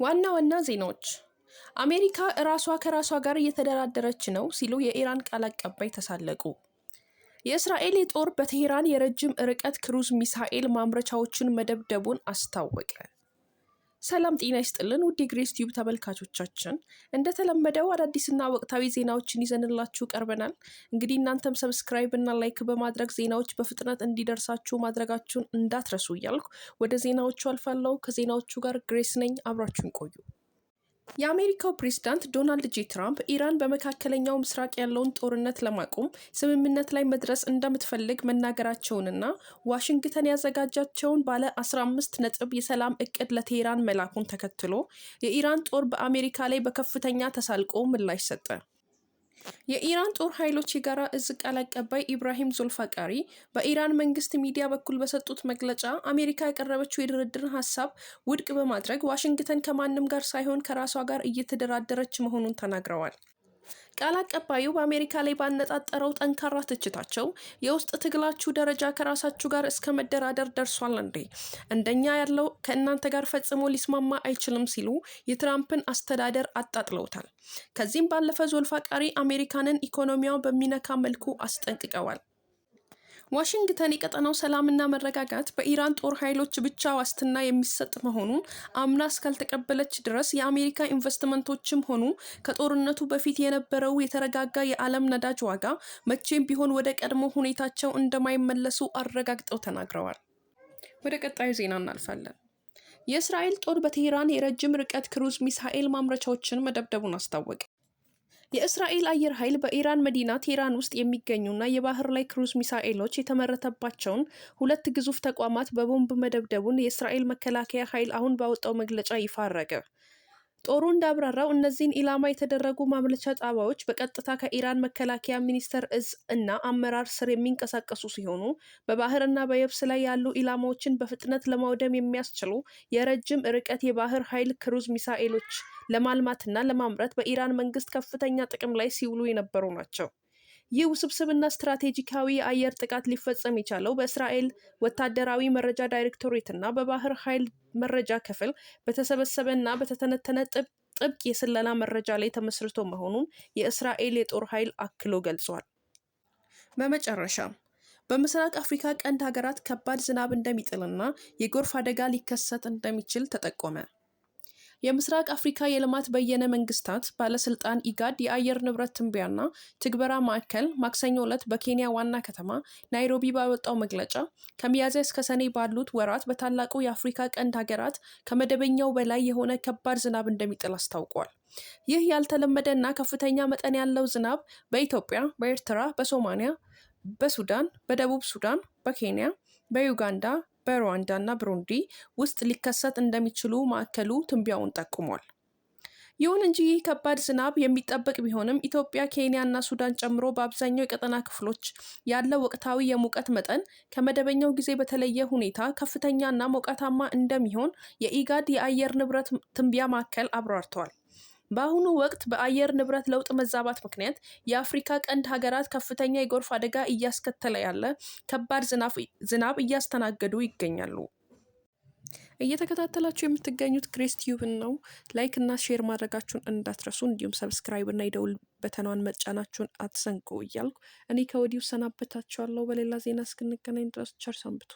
ዋና ዋና ዜናዎች፦ አሜሪካ እራሷ ከራሷ ጋር እየተደራደረች ነው ሲሉ የኢራን ቃል አቀባይ ተሳለቁ። የእስራኤል ጦር በቴህራን የረጅም ርቀት ክሩዝ ሚሳኤል ማምረቻዎችን መደብደቡን አስታወቀ። ሰላም ጤና ይስጥልን ውድ የግሬስ ቲዩብ ተመልካቾቻችን፣ እንደተለመደው አዳዲስና ወቅታዊ ዜናዎችን ይዘንላችሁ ቀርበናል። እንግዲህ እናንተም subscribe እና like በማድረግ ዜናዎች በፍጥነት እንዲደርሳችሁ ማድረጋችሁን እንዳትረሱ እያልኩ ወደ ዜናዎቹ አልፋለሁ። ከዜናዎቹ ጋር ግሬስ ነኝ። አብራችሁን ቆዩ። የአሜሪካው ፕሬዝዳንት ዶናልድ ጄ ትራምፕ ኢራን በመካከለኛው ምስራቅ ያለውን ጦርነት ለማቆም ስምምነት ላይ መድረስ እንደምትፈልግ መናገራቸውንና ዋሽንግተን ያዘጋጃቸውን ባለ 15 ነጥብ የሰላም እቅድ ለቴህራን መላኩን ተከትሎ የኢራን ጦር በአሜሪካ ላይ በከፍተኛ ተሳልቆ ምላሽ ሰጠ። የኢራን ጦር ኃይሎች የጋራ እዝ ቃል አቀባይ ኢብራሂም ዞልፋቃሪ በኢራን መንግስት ሚዲያ በኩል በሰጡት መግለጫ፣ አሜሪካ ያቀረበችው የድርድር ሀሳብ ውድቅ በማድረግ ዋሽንግተን ከማንም ጋር ሳይሆን ከራሷ ጋር እየተደራደረች መሆኑን ተናግረዋል። ቃል አቀባዩ በአሜሪካ ላይ ባነጣጠረው ጠንካራ ትችታቸው፣ "የውስጥ ትግላችሁ ደረጃ ከራሳችሁ ጋር እስከ መደራደር ደርሷል እንዴ? እንደኛ ያለው ከእናንተ ጋር ፈጽሞ ሊስማማ አይችልም" ሲሉ የትራምፕን አስተዳደር አጣጥለውታል። ከዚህም ባለፈ ዞልፋቃሪ አሜሪካንን ኢኮኖሚያውን በሚነካ መልኩ አስጠንቅቀዋል። ዋሽንግተን የቀጠናው ሰላምና መረጋጋት በኢራን ጦር ኃይሎች ብቻ ዋስትና የሚሰጥ መሆኑን አምና እስካልተቀበለች ድረስ የአሜሪካ ኢንቨስትመንቶችም ሆኑ ከጦርነቱ በፊት የነበረው የተረጋጋ የዓለም ነዳጅ ዋጋ መቼም ቢሆን ወደ ቀድሞ ሁኔታቸው እንደማይመለሱ አረጋግጠው ተናግረዋል። ወደ ቀጣዩ ዜና እናልፋለን። የእስራኤል ጦር በቴህራን የረጅም ርቀት ክሩዝ ሚሳኤል ማምረቻዎችን መደብደቡን አስታወቀ። የእስራኤል አየር ኃይል በኢራን መዲና ቴህራን ውስጥ የሚገኙና የባህር ላይ ክሩዝ ሚሳኤሎች የተመረተባቸውን ሁለት ግዙፍ ተቋማት በቦምብ መደብደቡን የእስራኤል መከላከያ ኃይል አሁን ባወጣው መግለጫ ይፋ አረገ። ጦሩ እንዳብራራው፣ እነዚህን ኢላማ የተደረጉ ማምረቻ ጣቢያዎች በቀጥታ ከኢራን መከላከያ ሚኒስቴር እዝ እና አመራር ስር የሚንቀሳቀሱ ሲሆኑ፣ በባህር እና በየብስ ላይ ያሉ ኢላማዎችን በፍጥነት ለማውደም የሚያስችሉ የረጅም ርቀት የባህር ኃይል ክሩዝ ሚሳኤሎች ለማልማትና ለማምረት በኢራን መንግስት ከፍተኛ ጥቅም ላይ ሲውሉ የነበሩ ናቸው። ይህ ውስብስብና ስትራቴጂካዊ የአየር ጥቃት ሊፈጸም የቻለው በእስራኤል ወታደራዊ መረጃ ዳይሬክቶሬት እና በባህር ኃይል መረጃ ክፍል በተሰበሰበና በተተነተነ ጥብቅ የስለላ መረጃ ላይ ተመስርቶ መሆኑን የእስራኤል የጦር ኃይል አክሎ ገልጿል። በመጨረሻም፣ በምስራቅ አፍሪካ ቀንድ ሀገራት ከባድ ዝናብ እንደሚጥልና የጎርፍ አደጋ ሊከሰት እንደሚችል ተጠቆመ። የምስራቅ አፍሪካ የልማት በየነ መንግስታት ባለስልጣን ኢጋድ የአየር ንብረት ትንበያና ትግበራ ማዕከል ማክሰኞ ዕለት በኬንያ ዋና ከተማ ናይሮቢ ባወጣው መግለጫ፣ ከሚያዝያ እስከ ሰኔ ባሉት ወራት በታላቁ የአፍሪካ ቀንድ ሀገራት ከመደበኛው በላይ የሆነ ከባድ ዝናብ እንደሚጥል አስታውቋል። ይህ ያልተለመደ እና ከፍተኛ መጠን ያለው ዝናብ በኢትዮጵያ፣ በኤርትራ፣ በሶማሊያ፣ በሱዳን፣ በደቡብ ሱዳን፣ በኬንያ፣ በዩጋንዳ፣ በሩዋንዳ እና ብሩንዲ ውስጥ ሊከሰት እንደሚችሉ ማዕከሉ ትንበያውን ጠቁሟል። ይሁን እንጂ ይህ ከባድ ዝናብ የሚጠበቅ ቢሆንም፣ ኢትዮጵያ፣ ኬንያ እና ሱዳን ጨምሮ በአብዛኛው የቀጠና ክፍሎች ያለው ወቅታዊ የሙቀት መጠን ከመደበኛው ጊዜ በተለየ ሁኔታ ከፍተኛ እና ሞቃታማ እንደሚሆን የኢጋድ የአየር ንብረት ትንበያ ማዕከል አብራርተዋል። በአሁኑ ወቅት በአየር ንብረት ለውጥ መዛባት ምክንያት የአፍሪካ ቀንድ ሀገራት ከፍተኛ የጎርፍ አደጋ እያስከተለ ያለ ከባድ ዝናብ እያስተናገዱ ይገኛሉ። እየተከታተላችሁ የምትገኙት ግሬስ ቲዩብን ነው። Like እና share ማድረጋችሁን እንዳትረሱ፣ እንዲሁም subscribe እና የደውል button ኗን መጫናችሁን አትዘንጉ እያልኩ እኔ ከወዲሁ እሰናበታችኋለሁ። በሌላ ዜና እስክንገናኝ ድረስ ቸር ሰንብቱ።